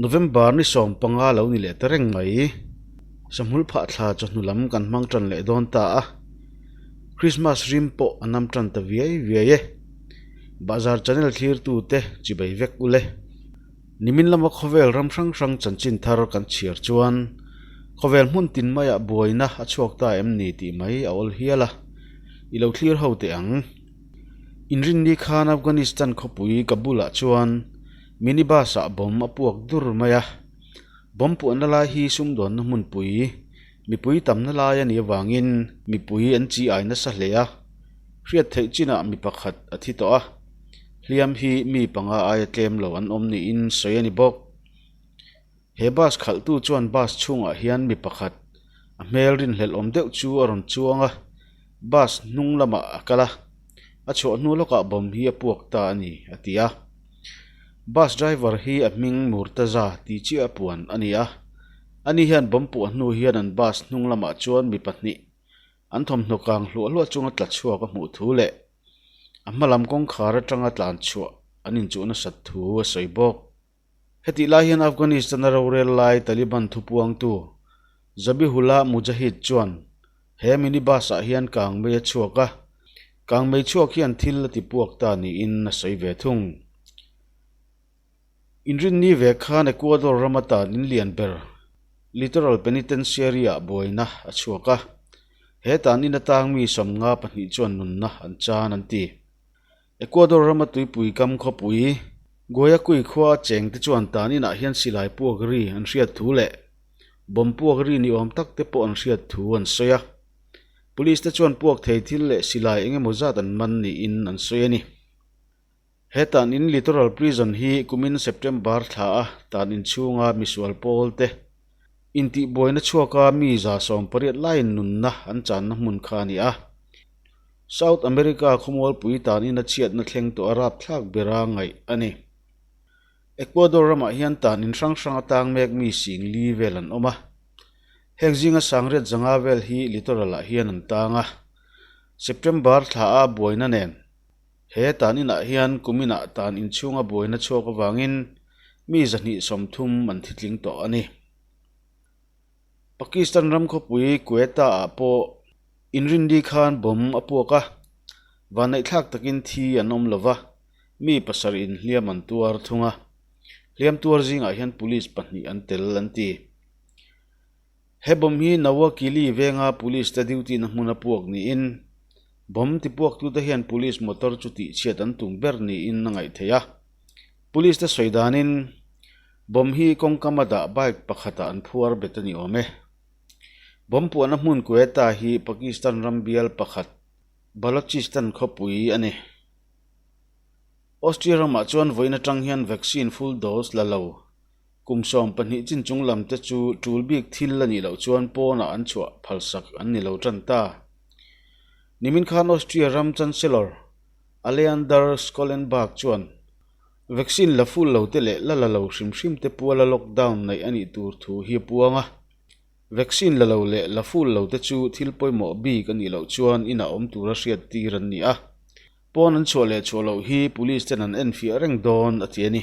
November ni 15 lo ni leh ta reng mai. Sahmul phah thla chawhnu lam kan hmang tan leh dawn ta a. Christmas rim pawh a nam tan ta viai viai e. Bahzar channel thlirtute chibai vek ule. Nimin lama khawvel ram hrang hrang chanchin thar kan chhiar chuan khawvel hmun tin maiah buaina a chhuak ta em ni tih mai a awl hial a, i lo thlir ho teh ang. Inrinni khan Afghanistan khawpui Kabul-ah chuan minibus-ah bomb a puak dur mai a, bomb puahna lai hi sumdawnna hmunpui mipui tamna lai a nih avangin mipui an chi ai nasa hle a, hriat theih chinah mi pakhat a thi tawh a. Hliam hi mi panga aia tlem lo an awm niin sawi a ni bawk. He bus khalhtu chuan bus chhungah hian mi pakhat a hmel rinhlelh awm deuh chu a rawn chuang a, bus hnung lamah a kal a, a chhuah hnu lawkah bomb hi a puak ta a ni, a ti a. Bus driver hi a hming Murtaza tih chiah a puan a ni a, ani hian bomb puah hnu hian an bus hnung lamah chuan mi pahnih an thawmhnaw kang hluah hluah chunga tla chhuak a hmuh thu leh A hma lam kawngkhar atanga tlan chhuah an inchuh nasat thu a sawi bawk. Hetih lai hian Afghanistan-a rorel lai Taliban thupuangtu Zabihullah Mujahid chuan he minibus-ah hian kangmei a chhuak a, kangmei chhuak hian thil a tipuak ta niin a sawi ve thung. Inrinni ve khan Ecuador rama tan in lian ber Litoral Penitentiary-ah buaina a chhuak a, he tan in atang mi 52 chuan nunna an chan an ti. Ecuador rama tuipui kam khawpui Guayaquil khua a cheng te chuan tan inah hian silai puak ri an hriat thu leh bomb puak ri ni awm tak te pawh an hriat thu an sawi a. Police te chuan puak thei thil leh silai eng emaw zat an man niin an sawi a ni. He tan in Littoral Prison hi kumin September thla a tan in chhunga misual pawl te intihbuaina chhuaka mi 18 laiin nunna an channa hmun kha a ni a. South America khawmualpui tan in a chhiatna thleng tawh a rapthlak bera ngaih a ni. Ecuador ramah hian tan in hrang hrang atang mek mi sing li vel an awm a. Heng zinga sangriat zanga vel hi Littoral ah hian an tang a. September thla a buaina nen He tan inah hian kuminah tan inchhunga buaina chhuak avangin mi 230 an thitling tawh a ni. Pakistan ram khawpui Quetta-ah pawh inrinni khan bomb a puak a, vanneihthlak takin thi an awm lo va, mi pasarih inhliam an tuar thung a. Hliam tuar zingah hian police pahnih an tel an ti. He bomb hi Nawakili venga police te duty na hmun a puak niin bomb tipuaktute hian police motor chu tihchhiat an tum ber niin a ngaih theih a. Police te sawi danin bomb hi kawngkam a dah bike pakhatah an phuar bet a ni awm e. Bomb puahna hmun Quetta hi Pakistan ram bial pakhat Balochistan khawpui a ni. Austria ramah chuan vawiin atang hian vaccine full dose la lo. Kum 12 chin chung lam te chu tul bik thil a nih loh chuan pawnah an chhuah phalsak an ni lo tan ta. Nimin khan Austria ram Chancellor Aleander Schollenberg chuan vaccine la full lo te leh la la lo hrim hrim te puala lockdown neih a nih tur thu hi a puang a. Vaccine la lo leh la full lo te chu thil pawimawh bik a nih loh chuan inah awm tura hriat tir an ni a. Pawn an chhuah leh chhuah loh hi police ten an enfiah reng dawn a ti a ni.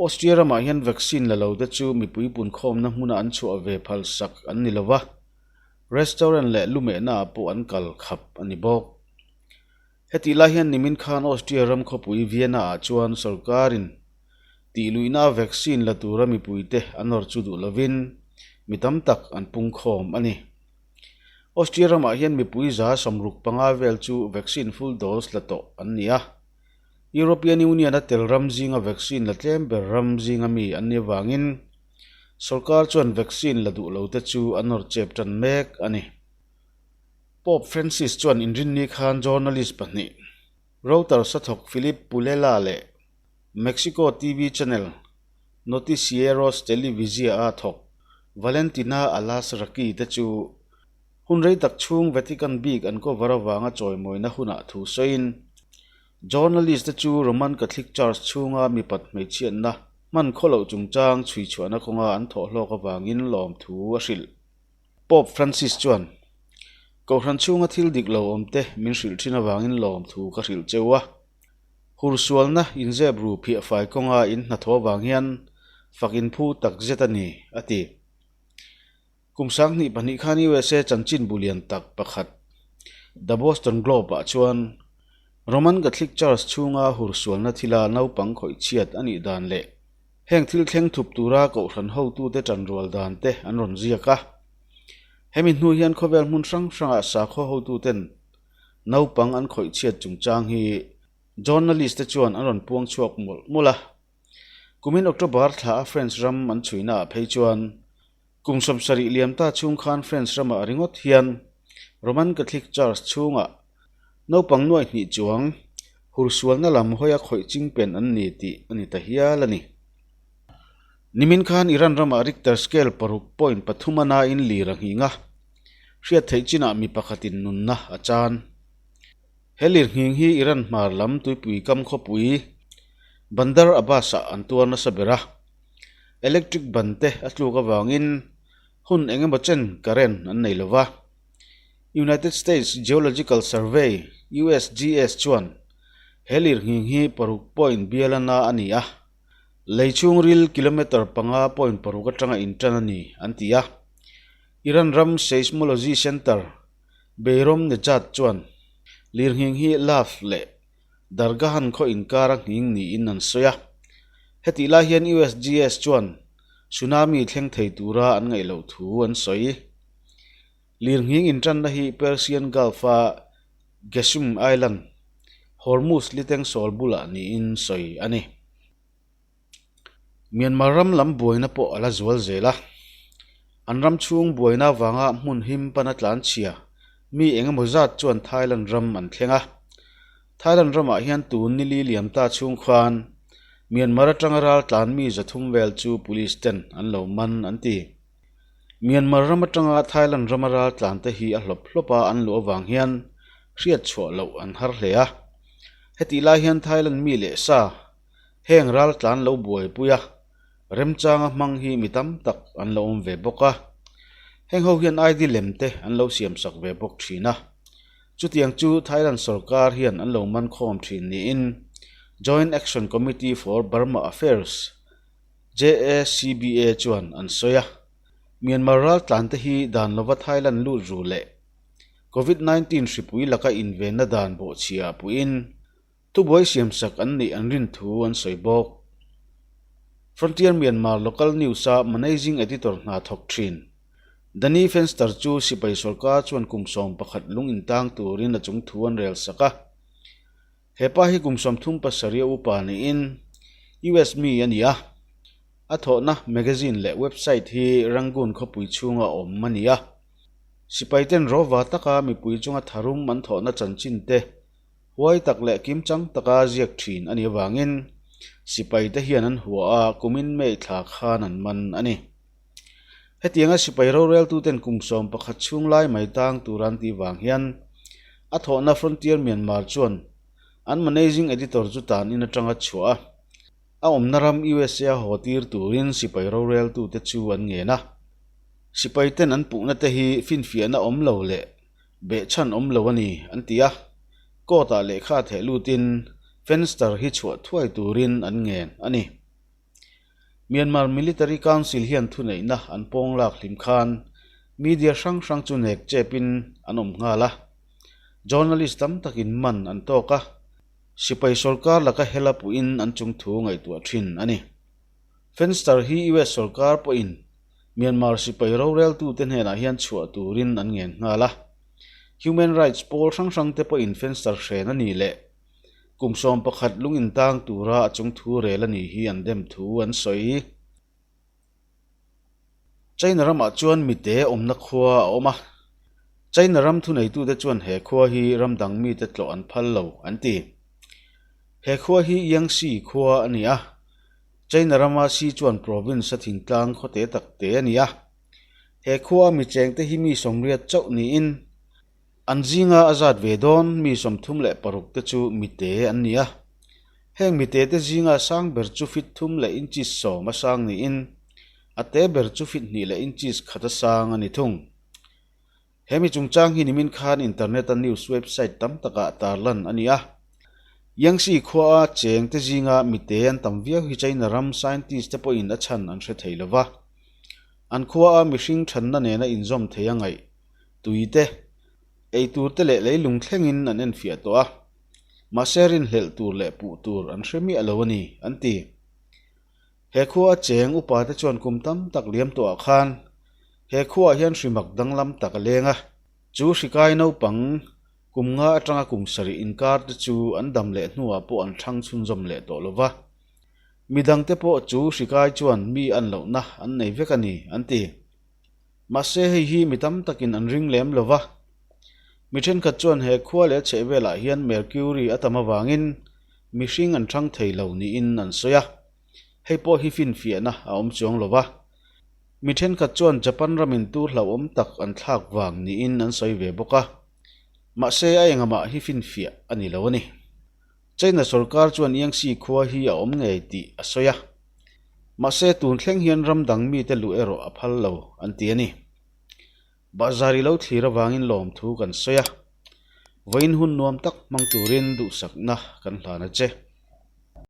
Austria ramah hian vaccine la lo te chu mipui punkhawmna hmuna an chhuah ve phalsak an ni lo va, restaurant leh lumehna ah pawh an kal khap a ni bawk. Hetih lai hian nimin khan Austria ram khawpui Vienna ah chuan sorkarin tihluihna vaccine la tura mipuite an awr chu duh lovin mi tam tak an pungkhawm a ni. Austria ramah hian mipui 65% vel chu vaccine full dose la tawh an ni a. European Union a tel ram zinga vaccine la tlem ber ram zinga mi an nih avangin sorkar chuan vaccine la duh lo te chu a nawr chep tan mek a ni. Pope Francis chuan inrinni khan journalist pahnih, Reuters a thawk Philip Pullela leh Mexico TV channel Noticieros Televisia a thawk Valentina Alazraki te chu hun rei tak chhung Vatican bik an cover avanga chawimawina hunah thu sawiin Journalist te chu Roman Catholic Church chhunga mipat hmeichhiatna hman khaw loh chungchang chhuichhuahna kawnga an thawh hlawk avangin lawmthu a hrilh. Pope Francis chuan, Kohhran chhunga thil dik lo awm te min hrilh thin avangin lawmthu ka hrilh cheu a. Hursualna inzep ru phiah fai kawnga in hnathawh avang hian Fak inphu takzet a ni, a ti. Kum 2002 khan USA chanchin bu lian tak pakhat, The Boston Globe-ah chuan Roman Catholic Church chhunga hursualna thila naupang khawih chhiat a nih dan leh heng thil thleng thup tura kohhran hotute ṭanrual dan te an rawn ziak a. Hemi hnu hian khawvel hmun hrang hrangah sakhaw hotuten naupang an khawih chhiat chungchang hi journalist te chuan an rawn puang chhuak mawlh mawlh a. Kumin October thla a French ram an chhuina ah phei chuan kum 70 liam ta chhung khan French ramah ringawt hian Roman Catholic Church chhungah naupang nuaih hnih chuang hursualna lam hawia khawih chingpen an ni tih a ni ta hial a ni. Nimin khan Iran ramah Richter scale paruk point pathum a nain lir a nghing a, hriat theih chinah mi pakhatin nunna a chan. He lirnghing hi Iran hmar lam tuipui kam khawpui Bandar Abbas-ah an tuar nasa ber a. Electric ban te a tluk avangin hun eng emaw chen current an nei lo va. United States Geological Survey, USGS, chuan he lirnghing hi paruk point bialana a ni a, lei chhungril kilometre panga point paruk atanga intan a ni an ti a. Iran ram Seismology Center, Beirom Nejad chuan lirnghing hi Laf leh Dargahan khaw inkara nghing niin an sawi a. Hetih lai hian USGS chuan tsunami thleng thei tura an ngaih loh thu an sawi. Lirnghing intanna hi Persian Gulf-a Qeshm Island, Hormuz liteng sawl bulah niin sawi a ni. Myanmar ram lam buaina pawh a la zual zel a, an ram chhung buaina avanga hmun him pana tlan chhia mi eng emaw zat chuan Thailand ram an thleng a. Thailand ramah hian tun nili liam ta chhung khan Myanmar atanga ral tlan mi 300 vel chu police ten an lo man an ti. Myanmar ram atanga Thailand rama ral tlan te hi a hlawp hlawp a an luh avang hian hriat chhuah loh an har hle a. Hetih lai hian Thailand mi leh sa Heng ral tlan lo buaipui a, remchanga hmang hi mi tam tak an lo awm ve bawk a. Heng ho hian ID lem te an lo siam sak ve bawk thin a. Chutiang chu Thailand sorkar hian an lo man khawm thin niin Joint Action Committee for Burma Affairs, JACBA, chuan an sawi a. Myanmar ral tlan te hi dan lova Thailand lut ru leh Covid 19 hripui laka invenna dan bawhchhia puiin Thubuai siamsak an nih an rin thu an sawi bawk. Frontier Myanmar Local News-a Managing Editor hna thawk thin, Danny Fenster chu sipai sorkar chuan kum 11 lung intang turin a chung thu an rel sak a. He pa hi kum 37 a upa niin US mi a ni a. A thawhna magazine leh website hi Rangoon khawpui chhunga awm a ni a. Sipaiten rawva taka mipui chunga tharum an thawhna chanchin te Huai tak leh kimchang taka ziak thin a nih avangin sipaite hian an hua a, kumin May thla khan an man a ni. Hetianga sipai roreltuten kum 11 chhung lai mai tang tur an tih vang hian a thawhna Frontier Myanmar chuan an managing editor chu tan in atanga chhuah a, a awmna ram USA a haw tir turin sipai roreltute chu an ngen a. Sipaiten an puhna te hi finfiahna awm lo leh Behchhan awm lo a ni, an ti a. Court-ah lehkha theh lutin Fenster hi chhuah thuai turin an ngen a ni. Myanmar Military Council hian thuneihna an pawng lak hlim khan media hrang hrang chu nek chepin an awm nghal a. Journalist tam takin man an tawk a, sipai sorkar laka hela puhin an chungthu ngaihtuah thin a ni. Fenster hi US sorkar pawhin Myanmar sipai roreltute hnenah hian chhuah turin an ngen nghal a. Human rights pawl hrang hrangte pawhin Fenster hren a ni leh kum 11 lung intang tura a chung thu rel a ni hi an dem thu an sawi. China ramah chuan mite awmna khua a awm a. China ram thuneitute chuan he khua hi ram dang mite tlawh an phal lo an ti. He khua hi Yangtze khua a ni a. China rama Sichuan province a thingtlang khawte tak te a ni a. He khua mi chengte hi mi 80 chauh niin an zinga a zat ve dawn mi 36 te chu mite an ni a. Heng mite te zinga sang ber chu feet 3 leh inches 10 a sang niin a te ber chu feet 2 leh inches 1 a sang a ni thung. He mi chungchang hi nimin khan internet a news website tam takah tarlan a ni a. Yangtze khuaa cheng te zinga mite an tam viau hi China ram scientist te pawhin a chhan an hre thei lo va. An khuaa mihring thanna nena inzawm thei a ngaih tui te, eitur te leh leilung thlengin an enfiah tawh a. Mahse rinhlelh tur leh puh tur an hre miah lo a ni, an ti. He khua a cheng upa te chuan kum tam tak liam tawhah khan he khuaah hian hrimak danglam tak a leng a. Chu hrikai naupang kum nga atanga kum sarih inkar te chu an dam leh hnuah pawh an thlang chhunzawm leh tawh lo va. Midangte pawh chu hrikai chuan mi an lohna an nei vek a ni, an ti. Mahse hei hi mi tam takin an ring lem lo va. Mi thenkhat chuan he khua leh chhehvelah hian mercury a tam avangin mihring an thang thei lo niin an sawi a. Hei pawh hi finfiahna a awm chuang lo va. Mi thenkhat chuan Japan ramin tur hlauhawm tak an thlak vang niin an sawi ve bawk a. Mahse a engamah hi finfiah a ni lo a ni. China sorkar chuan Yangtze khua hi a awm ngei tih a sawi a. Mahse tun thleng hian ram dang mite luh erawh a phal lo an ti a ni. Bahzar i lo thlir avangin lawmthu kan sawi a. Vawiin hun nuam tak hmang turin duhsakna kan hlan a che.